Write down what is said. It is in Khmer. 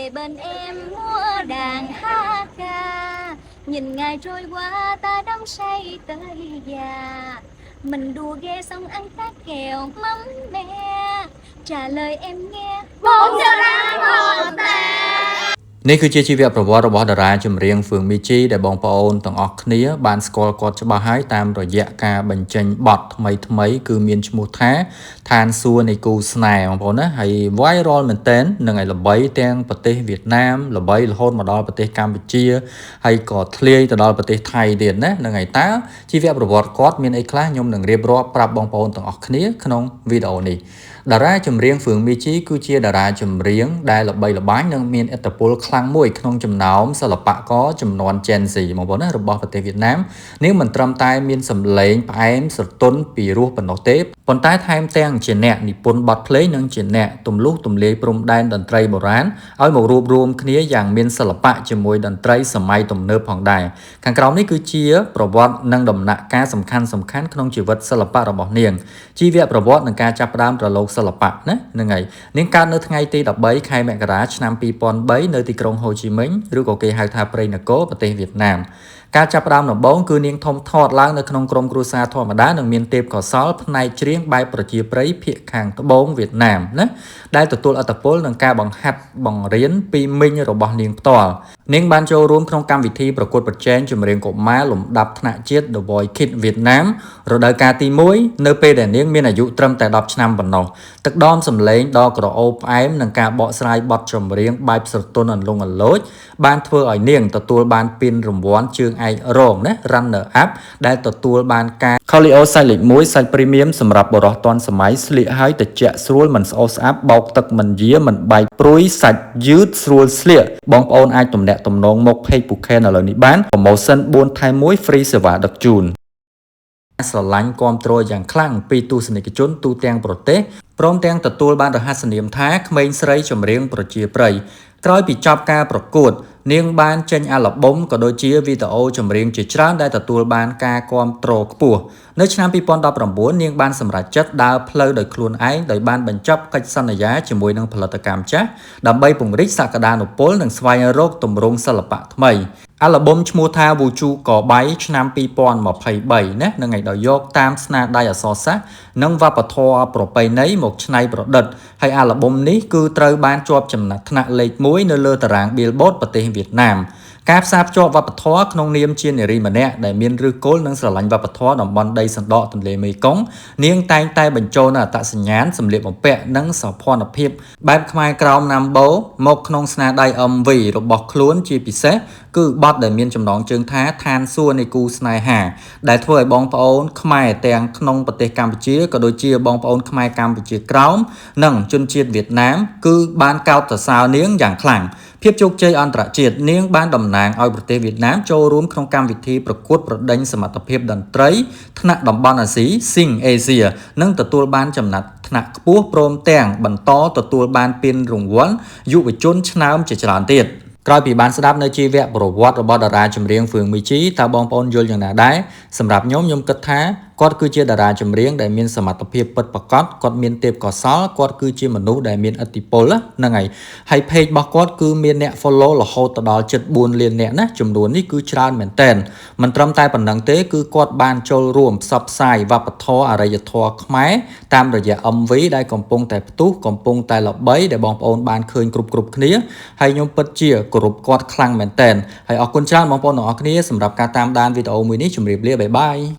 Về bên em múa đàn hát ca. Nhìn ngày trôi qua ta đắm say tới già. Mình đùa ghe xong ăn tát kèo mắm me. Trả lời em nghe bốn giờ ra còn ta. នេះគឺជាជីវប្រវត្តិរបស់តារាចម្រៀងហ្វឿងមីជីដែលបងប្អូនទាំងអស់គ្នាបានស្គាល់គាត់ច្បាស់ហើយតាមរយៈការបញ្ចេញបទថ្មីថ្មីគឺមានឈ្មោះថាឋានសួគ៌នៃគូស្នេហ៍បងប្អូនណាហើយ viral មែនទែននឹងឲ្យល្បីទាំងប្រទេសវៀតណាមល្បីរហូតមកដល់ប្រទេសកម្ពុជាហើយក៏ធ្លាយទៅដល់ប្រទេសថៃទៀតណានឹងហើយតើជីវប្រវត្តិគាត់មានអីខ្លះខ្ញុំនឹងរៀបរាប់ប្រាប់បងប្អូនទាំងអស់គ្នាក្នុងវីដេអូនេះតារាចម្រៀងហ្វឿងមីជីគឺជាតារាចម្រៀងដែលល្បីល្បាញនិងមានឥទ្ធិពលខ្លាំងមួយក្នុងចំណោមសិល្បករចំនួន Gen Z បងប្អូនណារបស់ប្រទេសវៀតណាមនាងមិនត្រឹមតែមានសម្លេងផ្អែមស្រទន់ពីរោះប៉ុណ្ណោះទេប៉ុន្តែថែមទាំងជាអ្នកនិពន្ធបទភ្លេងនិងជាអ្នកទម្លុះទម្លាយព្រំដែនតន្ត្រីបុរាណឲ្យមករួបរวมគ្នាយ៉ាងមានសិល្បៈជាមួយតន្ត្រីសម័យទំនើបផងដែរខាងក្រោមនេះគឺជាប្រវត្តិនិងដំណាក់កាលសំខាន់សំខាន់ក្នុងជីវិតសិល្បៈរបស់នាងជីវប្រវត្តិនិងការចាប់ផ្ដើមប្រឡូកសិល្បៈណាហ្នឹងហើយនាងកើតនៅថ្ងៃទី13ខែមករាឆ្នាំ2003នៅទីក្រុងហូជីមិញឬក៏គេហៅថាព្រៃនគរប្រទេសវៀតណាមការចាប់ផ្ដើមដំបូងគឺនាងធំធាត់ឡើងនៅក្នុងក្រុមគ្រួសារធម្មតានិងមានទេពកោសល្យផ្នែកច្រៀងបែបប្រជាប្រិយភាគខាងត្បូងវៀតណាមណាដែលទទួលឥទ្ធិពលនឹងការបង្ហាត់បង្រៀនពីមីងរបស់នាងផ្ទាល់នាងបានចូលរួមក្នុងកម្មវិធីប្រកួតប្រជែងចម្រៀងកុមារលំដាប់ថ្នាក់ជាតិ The Voice Kids វៀតណាមរដូវកាលទី1នៅពេលដែលនាងមានអាយុត្រឹមតែ10ឆ្នាំប៉ុណ្ណោះទឹកដមសម្លេងដ៏ក្រអូបផ្អែមនិងការបកស្រាយបទចម្រៀងបែបស្រទន់អន្លង់អន្លោចបានធ្វើឲ្យនាងទទួលបានពានរង្វាន់ជើងឯករងណា Runner Up ដែលទទួលបានការ Colio សាច់លេខ1សាច់ Premium សម្រាប់បុរសទាន់សម័យស្លៀកហើយត្រជាក់ស្រួលមិនស្អុះស្អាប់បោកទឹកមិនយាមិនបែកព្រួយសាច់យឺតស្រួលស្លៀកបងប្អូនអាចទំនាក់ទំនងមក Page ពូខេនឥឡូវនេះបាន Promotion 4ថែម1 Free សេវាដឹកជូនស្រឡាញ់គាំទ្រយ៉ាងខ្លាំងពីទស្សនិកជនទូទាំងប្រទេសព្រមទាំងទទួលបានរហស្សនាមថាក្មេងស្រីចម្រៀងប្រជាប្រិយក្រោយពីចប់ការប្រកួត នាងបានចេញអាល់ប៊ុមក៏ដូចជាវីដេអូចម្រៀងជាច្រើនដែលទទួលបានការគាំទ្រខ្ពស់នៅឆ្នាំ2019នាងបានសម្រេចចិត្តដើរផ្លូវដោយខ្លួនឯងដោយបានបញ្ចប់កិច្ចសន្យាជាមួយនឹងផលិតកម្មចាស់ដើម្បីពង្រីកសក្តានុពលនិងស្វែងរកទម្រង់សិល្បៈថ្មីអាល់ប៊ុមឈ្មោះថា Vũ trụ Cò bay ឆ្នាំ2023ណានឹងឯងដោយយកតាមស្នាដៃអក្សរសាស្ត្រនិងវប្បធម៌ប្រពៃណីមកច្នៃប្រឌិតហើយអាល់ប៊ុមនេះគឺត្រូវបានជាប់ចំណាត់ថ្នាក់លេខ1នៅលើតារាង Billboard ប្រទេសវៀតណាមការផ្សារភ្ជាប់វប្បធម៌ក្នុងនាមជានារីម្នាក់ដែលមានឫសគល់និងស្រឡាញ់វប្បធម៌តំបន់ដីសណ្ដកទន្លេមេគង្គនាងតែងតែបញ្ចូលនូវអត្តសញ្ញាណសម្លៀកបំពាក់និងសោភ័ណភាពបែបខ្មែរក្រោមណាំបូមកក្នុងស្នាដៃ MV របស់ខ្លួនជាពិសេសគឺបទដែលមានចំណងជើងថាឋានសួគ៌នៃគូស្នេហាដែលធ្វើឲ្យបងប្អូនខ្មែរទាំងក្នុងប្រទេសកម្ពុជាក៏ដូចជាបងប្អូនខ្មែរកម្ពុជាក្រោមនិងជនជាតិវៀតណាមគឺបានកោតសរសើរនាងយ៉ាងខ្លាំងភាពជោគជ័យអន្តរជាតិនាងបានតំណាងឲ្យប្រទេសវៀតណាមចូលរួមក្នុងកម្មវិធីប្រកួតប្រដេញសមត្ថភាពតន្ត្រីថ្នាក់តំបន់អាស៊ី Sing Asia និងទទួលបានចំណាត់ថ្នាក់ខ្ពស់ព្រមទាំងបន្តទទួលបានពានរង្វាន់យុវជនឆ្នើមជាច្រើនទៀតក្រោយពីបានស្ដាប់នៅជីវប្រវត្តិរបស់តារាចម្រៀងហ្វឿងមីជីតើបងប្អូនយល់យ៉ាងណាដែរសម្រាប់ខ្ញុំខ្ញុំគិតថាគាត់គឺជាតារាចម្រៀងដែលមានសមត្ថភាពពិតប្រាកដគាត់មានទេពកោសល្យគាត់គឺជាមនុស្សដែលមានឥទ្ធិពលហ្នឹងហើយហើយ page របស់គាត់គឺមានអ្នក follow រហូតទៅដល់ជិត4លានអ្នកណាចំនួននេះគឺច្រើនមែនទែនមិនត្រឹមតែប៉ុណ្ណឹងទេគឺគាត់បានចូលរួមផ្សព្វផ្សាយវប្បធម៌អរិយធម៌ខ្មែរតាមរយៈ MV ដែលកំពុងតែផ្ទុះកំពុងតែល្បីដែលបងប្អូនបានឃើញគ្រប់គ្រប់គ្នាហើយខ្ញុំពិតជាគោរពគាត់ខ្លាំងមែនទែនហើយអរគុណច្រើនបងប្អូនទាំងអស់គ្នាសម្រាប់ការតាមដានវីដេអូមួយនេះជម្រាបលា bye bye.